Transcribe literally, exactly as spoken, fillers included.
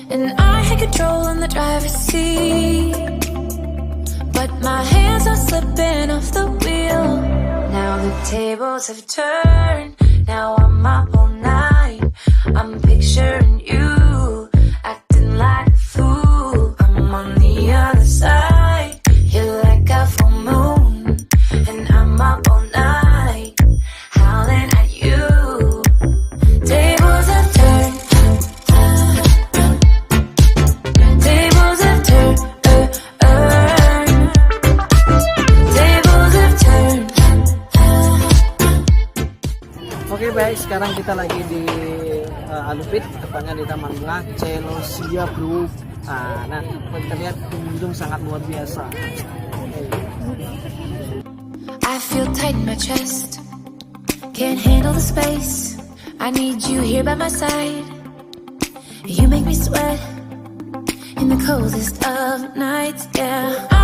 And I had control in the driver's seat, but my hands are slipping off the wheel. Now the tables have turned. Now I'm up all night. I'm picturing you acting like a fool. I'm on the other side. You're like a full moon, and I'm up all night howling at you. Tables have turned. Tables have turned. Tables have turned. Oke, baik, sekarang kita lagi di, eh, Alupit, tepatnya di Taman Bunga Celosia, bro. Ah, nah, kita lihat pengunjung sangat luar biasa. I feel tight in my chest. Can't handle the space. I need you here by my side. You make me sweat in the coldest of nights, yeah.